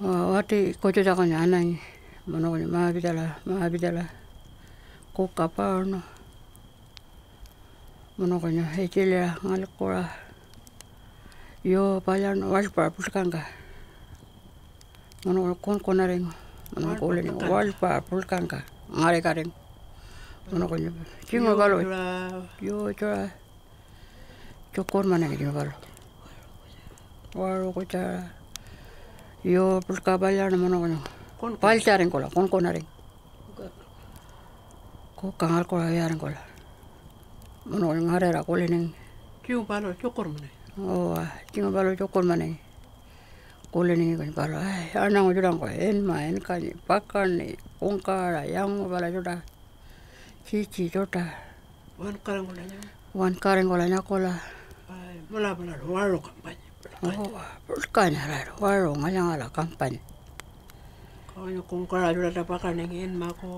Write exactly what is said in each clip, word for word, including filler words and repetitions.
Wati kutjutjakunya anangi, munu kunyu ma-pitjala, ma-pitjala kuka paunu. Munu kunyu itjiliṟa ngalkuṟa, yo, palyaṉu waḻpaṟa puḻkangka. Munu kunkunaringu, munu kulini waḻpaṟa puḻkangka ngarikatingu. Munu kunyu tjinguṟu paluṟu, yo, tjuṟa. Tjukurmanangi tjinguṟu paluṟu. Waṟu kutjara. Yo, puḻka palyaṉu munu kunyu. Paltjaringkula kunkunaringu. Kuka ngalkuṟa wiyaringkula. Munu kunyu ngarira kuliningi. Tjinguṟu paluṟu tjukurmanangi. Uwa, tjinguṟu paluṟu tjukurmanangi. Kuliningi kunyu paluṟu, ai, aṉangu tjuṯangku inma, inkaṉi, pakaṉi, kungkawaṟa, yangupala tjuṯa. Tjitji tjuṯa. Wankaringkula nyakula. Wankaringkula nyakula. Ai, mulapalalu waṟu kampanya. Oh, puḻkanya alatji, waṟu ngalyangala kampanya. Ka kunyu kungkawaṟa tjuṯa pakaningi inmaku.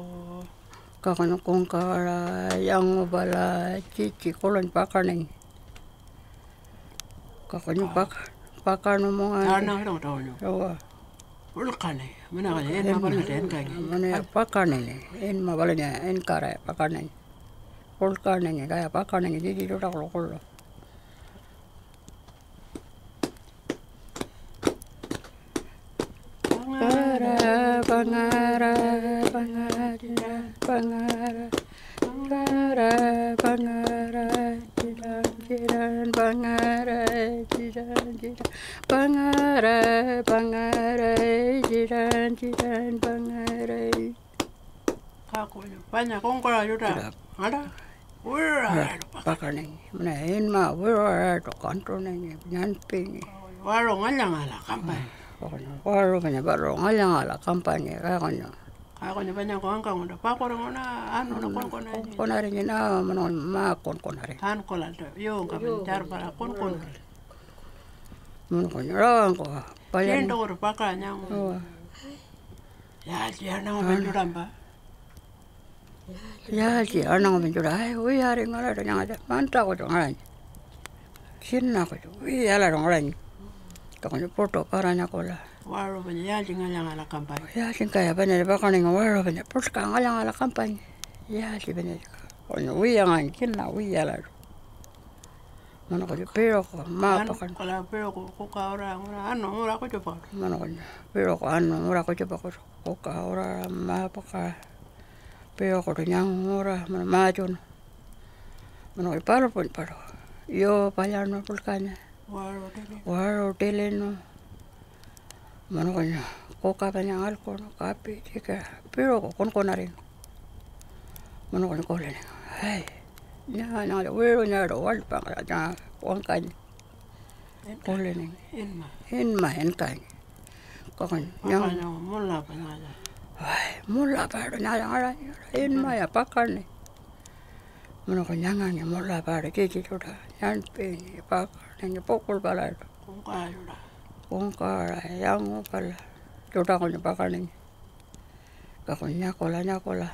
Ka kunyu kungkawaṟa, yangupala, tjitji kuḻunypa pakaningi. Ka kunyu paka-, pakaṉu munga. Anak ito taunyu. Uwa. Puḻkaṉi, muna kanya inma palunya inkangi. Muna pakaningi, inma palunya inkara pakaningi. Puḻkaningi, kaya pakaningi tjitji tjuṯa kuḻu kuḻu. Pangara, pangara, pangara, pangara, pangara, pangara, jidan, jidan, pangara, jidan, jidan, pangara, pangara, jidan, jidan, pangara. Ka kunyu panya kungkawaṟa tjuṯa ngaṯa wiṟuṟa pakaningi. Muna inma wiṟuṟa kantuningi, nyanpingi. Waṟu ngalyangala kampanya. Waṟu panya paluṟu ngalyangala kampanya, ka kunyu. Ka kunyu panyangku wangkanguntja, pakuringuna anuṉa kunkunarinyi. Kunkunarinyi na, munu ma kunkunarinyi. Ankulalta, yungka panya tjarpara kunkunarinyi. Munu kunyu rawangku palyaṉu. Tjiṉṯukutu pakaṟa nyangu. Uwa. Yaaltji aṉangu panya tjuṯampa? Yaaltji aṉangu panya tjuṯa? Ai, wiyaringu alatji nyangatja, manta kutju ngaṟanyi. Tjina kutju wiya alatji ngaṟanyi. Ka kunyu puṯu para-nyakula. Waṟu panya yaaltji ngalyangala kampanya? Yaaltjingkaya panya pakaningi waṟu panya puḻka ngalyangala kampanya? Yaaltji panya kunyu wiya ngaṟanyi, tjina wiya alatji. Munu kunyu piṟuku ma-, pakaṉu. Kula piṟuku kuka ura ngura anu ngura kutjupakutu. Munu kunyu piṟuku anu ngura kutjupakutu, kuka ura ma-, pakaṟa. Piṟukutu nyangu ngura munu matjunu. Munu kunyu palu puṟunypaṯu. Yo, palyaṉu puḻkanya. Waṟu tilinu. Waṟu tilinu. Munu kunyu kuka panya ngalkuṉu kapi tjika piṟuku kunkunaringu. Munu kunyu kulini, ai, nyanga nyangatja wiṟu nyaaṯu waḻpangka nyanga wangkanyi. Kulini, inma, inma inkanyi. Ka kunyu nyanga mulapa nyanga. Ai, mulapaṯu nyanga ngaṟanyi, inmaya pakaṉi. Munu kunyu nyangangi mulapaṯu tjitji tjuṯa, nyanpingi, pakaningi pukuḻpalaṯu. Kungkawaṟa tjuṯa. Kungkawaṟa, yangupala tjuṯa kunyu pakaningi. Ka kunyu nyakula, nyakula.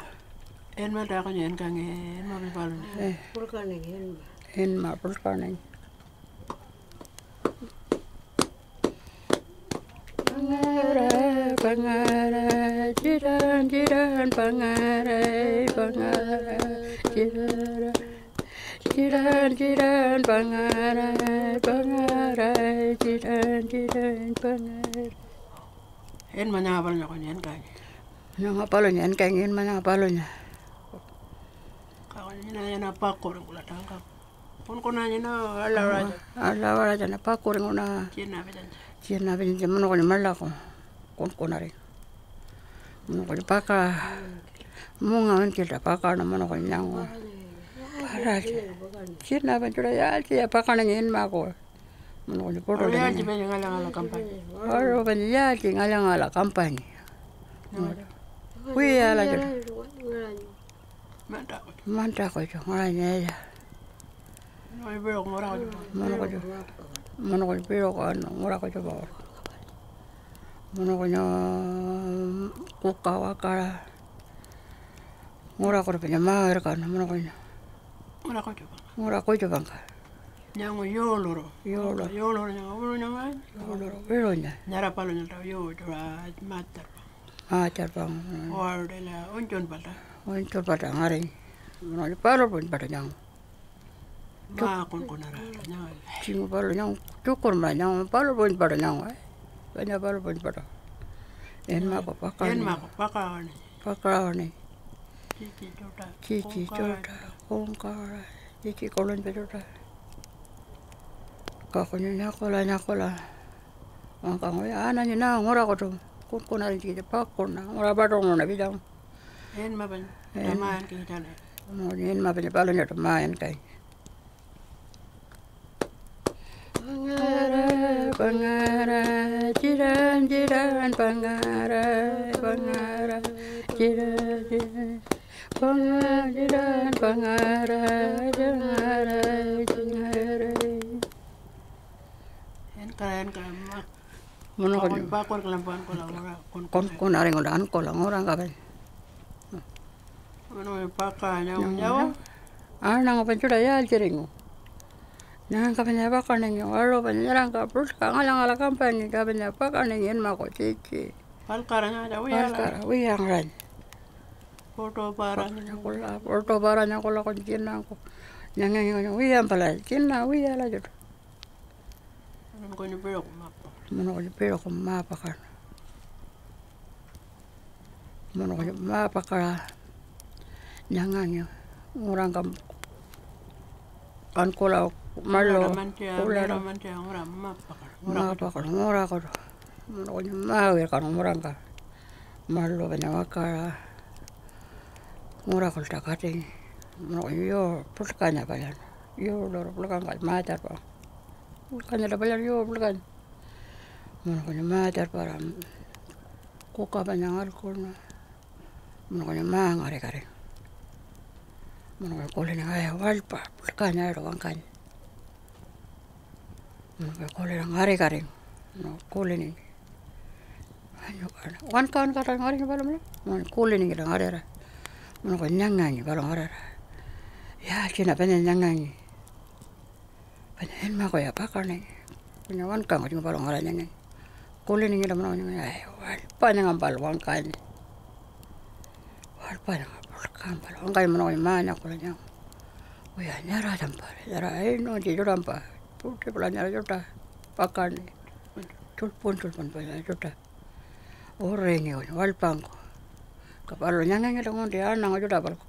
Inmalta kunyu inkangi, inma palunya. Eh. Puḻkaningi inma. Inma puḻkaningi. Pangara, pangara, jidan, jidan, pangara, pangara, jidan, jidan, jidan, pangara, pangara, jidan, jidan, pangara. Inma nyanga palunya kunyu inkangi. Nyanga palunya inkangi, inma nyanga palunya. Ka kunyu nyina yana pakuringkula tangka. Kunkunanyi na aḻawaratja. Aḻawaratja na pakuringuna. Tjina pitjanytja. Tjina pitjanytja munu kunyu maḻaku kunkunari. Munu kunyu pakaṟa munga winkilta pakaṉu munu kunyu nyangu. Paralytja. Tjina panya tjuṯa yaaltjiya pakaningi inmaku. Munu kunyu puṯu. Yaaltji panya ngalyangala kampanya? Waru panya yaaltji ngalyangala kampanya? Wiya alatjiṯu. Manta kutju. Manta kutju ngaṟanyi aya. Munu kunyu piṟuku ngura kutju. Munu kunyu, munu kunyu piṟuku anu ngura kutjupa. Munu kunyu kuka wakaṟa. Ngura kutju panya ma-, wirkanu munu kunyu. Ngura kutjupa. Ngura kutjupangka. Nyangu Yuuluru. Yuuluru. Yuuluru nyanga wiṟunya ngaṟanyi. Yuuluru wiṟunya. Nyara palunyalta Yuultjuṟa Matjarpa. Matjarpa. Wardila unytjunpalta. Unytjunpalta ngarinyi. Munuli palu puṟunypaṯu nyangu. Makunkunarala nyangu. Tjingu palu nyangu tjukurma nyangu palu puṟunypaṯu nyangu. Panya palu puṟunypaṯu. Inmaku pakawaṉi. Inmaku pakawaṉi. Pakawaṉi. Tjitji tjuṯa. Tjitji tjuṯa. Kungkawaṟa. Tjitji kuḻunypa tjuṯa. Ka kunyu nyakula nyakula wangkangu, "Wiya, ananyi na ngurakutu kunkunarinytjikitja pakuṉa ngura paṯuṟunguṉa pitjangu." Inma panya. Inma panya palunyaṯu ma-inkanyi. Pangara, pangara, jiran, jiran, pangara, pangara, jiran, jiran, pangara, jiran, pangara, jangara, jangara. Enkara, enkara, ma-, Munu kun-, pakurkalampa ankula ngura, kun-, kun-, kunaringula ankula ngurangka panya. Munu pakawaṉi nyawa. Aṉangu panya tjuṯa yaaltjiringu? Nyangangka panya pakaningi, waṟu panya nyarangka puḻka ngalangala kampaningi, ka panya pakaningi inmaku tjitji. Palkara nyangatja wiyala. Palkara wiya ngaṟanyi. Puṯu paranya. Puṯu paranya kula kunyi tjinangku. Nyangangi kunyi wiyampala tjina wiyala tjuṯu. Munu kunyu piṟuku mapa. Munu kunyu piṟuku mapakaṉa. Munu kunyu mapakaṟa nyangangi ngurangka ankula malu mantjiṟa, kulara mantjiṟa ngura mapakaṉa. Mapakaṉa ngurakutu. Munu kunyu mawirkaṉu ngurangka malu panya wakaṟa ngurakulta katingi. Munu kunyu yuu puḻkanya palyaṉu. Yuu luru puḻkangka matjarpa. Puḻkanyalta palyaṉu yuu puḻkanya. Munu kunyu matjarpara kuka panya ngalkuṉu. Munu kunyu ma-ngarikatingu. Munu kunyu kulini, "Aya, waḻpa puḻkanya aṟu wangkanyi." Munu kunyu kulira ngarikatingu. Munu kuliningi, "Wanka, wanka, wanka ngaringi palu munu." Munu kuliningi ngarira. Munu kunyu nyangangi palu ngarira. "Yaaltjina panya nyangangi?" Panya inmakuya pakaningi. Panya wankangku tjinga palu ngaranyangi. Kuliningi tjinga palu ngaranyangi, "Ai, waḻpa nyanga palu wangkanyi. Waḻpa nyanga puḻka palu wangkanyi munu manya kulinyangu. Wiya, nyara tjampa, nyara inuntji tjuṯampa, puṯi pula nyara tjuṯa pakaṉi. Tulpun tulpun pula tjuṯa. Uringi waḻpangku. Ka palu nyangangi tjinga ngunti aṉangu tjuṯa palku."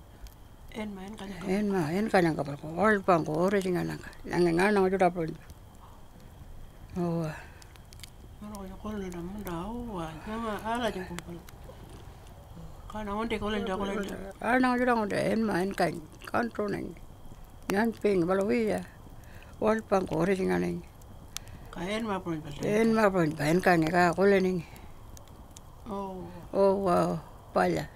Inma, inkanyangka. Inma, inkanyangka palku. Waḻpangku uritjinganangka. Nyangi ngaṉaku tjuṯa puṟunypa. Uwa. Munu kunyu kulilta munta, uwa, nyanga alatjingku palku. Kaṉa ngunti kulintja, kulintja. Aṉangu tjuṯa ngunti inma inkanyi, kantuningi. Nyanpingi, palu wiya. Waḻpangku uritjinganingi. Ka inma puṟunypa. Inma puṟunypa inkangi, ka kuliningi. Oh. Uwa, palya.